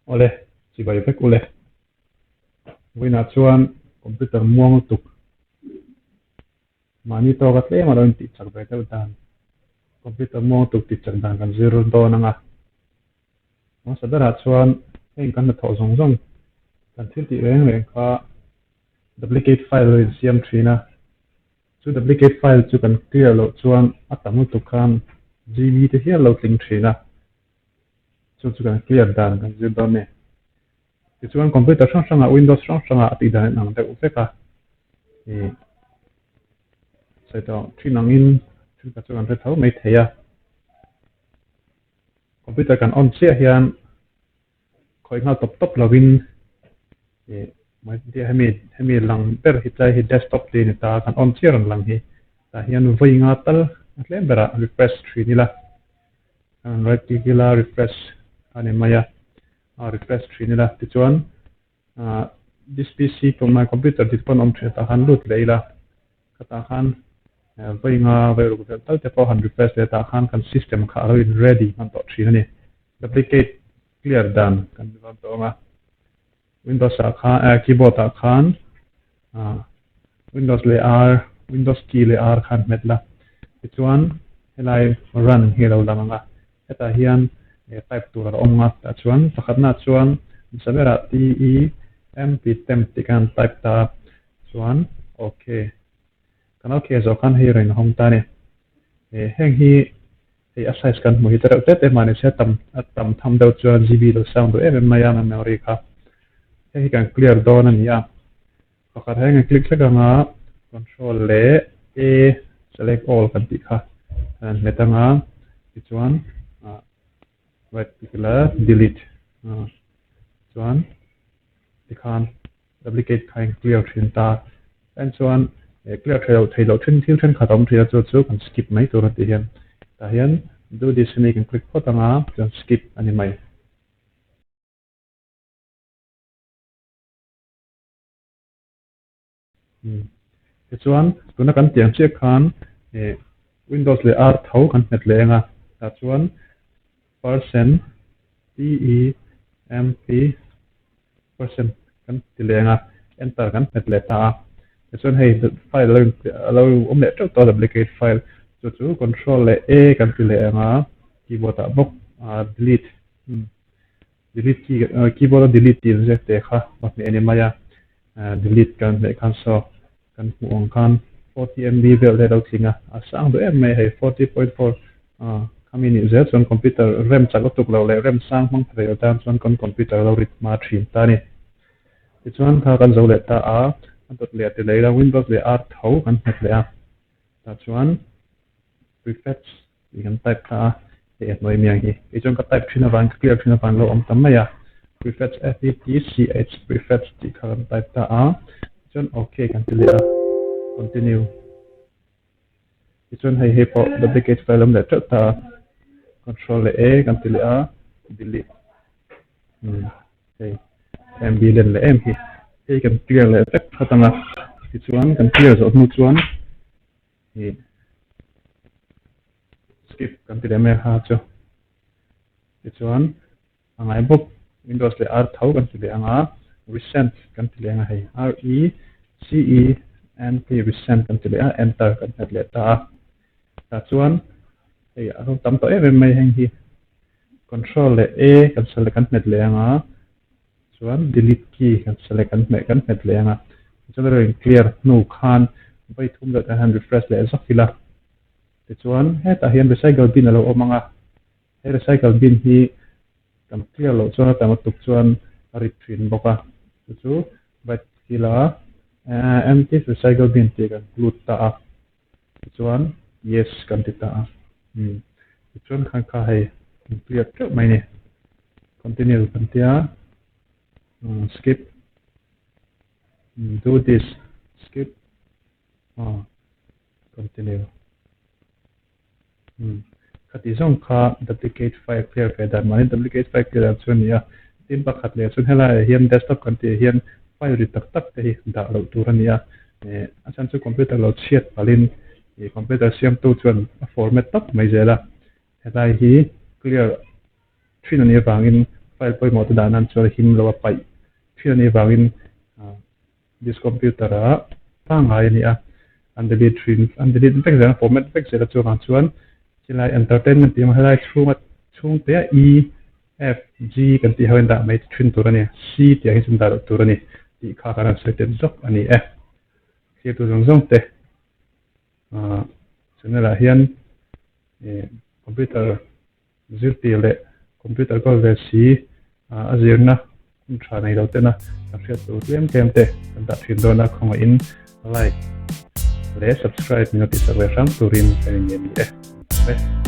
Awle, chibai vek ule. Vawiinah chuan computer muang lutuk mahni tawka tlem a lo intih chak ve deuh dan, computer muang lutuk tih chak dan kan zir dawn ang a. Hmasa berah chuan heng kan hnathawh zawng zawng kan thil tih reng reng kha duplicate file lo insiam thin a. Chu duplicate file chu kan clear loh chuan a tam lutuk khan GB te hial lo tling thin a. Chu chu kan clear dan kan zir dawn a ni. Tichuan computer hrang hrangah Windows hrang hrangah a tih dan in ang deuh vek a. Ih sawi tawh thin angin thenkhat chu kan hre tho mai thei a. Computer kan on chiah hian khawih nghal tawp tawp lovin ih hemi hemi lang ber hi tlai hi desktop tih a ni ta a kan on chiah rawn lang hi tah hian vawi nga tal a tlem berah refresh thin ila. Kan right click ila refresh a ni mai a, a refresh thin ila tichuan ah this PC to my computer tih te pawn awm thin tah khan lut leh ila khatah khan vawi nga vawi ruk vel tal te pawh han refresh leh tah khan kan system kha a lo in ready hman tawh thin a ni. Duplicate clear dan kan ni dawn tawh ang a. Windows ah khan eh keyboard ah khan ah Windows leh R Windows key leh R khan hmet la tichuan helai run hi a lo lang ang a hetah hian eh type tur a lo awm ang a tah chuan pakhatna chuan hmasa berah T E M P temp tih khan type ta a chuan ok kan ok zawh khan hei rawn inhawng ta a ni eh heng hi Hei a size kan hmuh hi te reuh tep em a ni se tam a tam tham deuh chuan GB lo sang duh em em mai a memory kha. Hei hi kan clear dawn a ni a. Pakhat hian kan click hlek anga control leh A select all kan tih kha kan hmet anga tichuan ah right click ila delete chuan tikhan duplicate kha in clear thin ta. Then chuan clear thei loh thei loh then thil thenkhat a awm thin a chu chu kan skip mai tur a tih hian tah hian do this hi kan click phawt anga chuan skip a ni mai. Tichuan tuna kan tiang chiah khan Windows leh R tho kan hmet leh eng a tah chuan percent T E M P percent kan ti leh eng a enter kan hmet leh ta a tichuan hei file alo alo awm leh teuh tawh a duplicate file chu chu control leh A kan ti leh eng a keyboard ah bawk delete Delete key keyboard a delete tih inziak teh kha va hmeh a ni mai a, delete kan hmeh khan saw kan hmuh ang khan 40 MB vel te a lo tling a, a sang duh em mai hei 40.4 khami nih zel chuan computer rem chak lutuk lo leh rem sang hmang thei lo tan chuan kan computer a lo rit hma thin ta a ni. Tichuan kha kan zo leh ta a, a dawt leh a ti leh ila Windows leh R tho kan hmet leh a, tah chuan prefetch Tih kan type ta a, hei a hnuai miang hi. Kei chuan ka type thin avang, ka clear thin avang lo awm ta mai a. Prefetch F E T C H prefetch tih kha kan type ta a, tichuan ok kan ti leh a, continue. Tichuan hei hei pawh duplicate file a awm leh teuh ta a, control leh A kan ti leh a, delete. Umm hei MB len leh em hi. Hei kan clear leh vek phawt ang a, tichuan kan clear zawh hnu chuan Ih skip kan ti leh mai a kha chu tichuan a ngai bawk windows leh r tho kan ti leh ang a recent kan ti leh ang a hei r e c e n t recent kan ti leh a enter kan hmet leh ta a tah chuan hei a lo tam tawh em em mai heng hi control leh a kan select kan hmet leh ang a Chuan delete key kan select kan hmeh kan hmet leh ang a, tichuan a rawn clear hnu khan vawi thum deuh tan hian refresh leh zawk ila. Tichuan hetah hian recycle bin a lo awm ang a, he recycle bin hi kan clear loh chuan a tam a tuk chuan a rit thin bawk a, chu chu right click ila empty recycle bin tih kan lut ta a, tichuan yes kan ti ta a, umm tichuan khan kha hei an clear teuh mai a ni. Continue kan tia skip do this skip continue khati zawng kha duplicate file clear ve dan mahni duplicate file clear dan chu a ni a tin pakhat leh chuan helai ah hian desktop kan tih ah hian file ri tak tak te hi dah loh tur a ni a a chhan chu computer lo chhiat palhin ih computer siamtu chuan a format tawp mai zel a helai hi clear thin a nih avangin file pawimawh te dah nan chuan a him lo a paih thin a nih vangin this computer ah pangngai a ni a, an delete thin an delete vek zel a format vek zel a chuvang chuan chilai entertainment tih emaw helai chhunga chhungte a E F G kan tih ho in dah mai thin tur a ni C tih ah hi chuan dah loh tur a ni tih kha kan rawn sawi tel zawk a ni e. Thirtu zawng zawng te ah channel ah hian ih computer zirtir leh computer kawl ve si ah a zirna hun tha nei lo tena kan hriat tur tlem tlem te kan dah thin dawn a khawngaihin like leh subscribe min lo tihsak ve hram turin kan inngen ni e.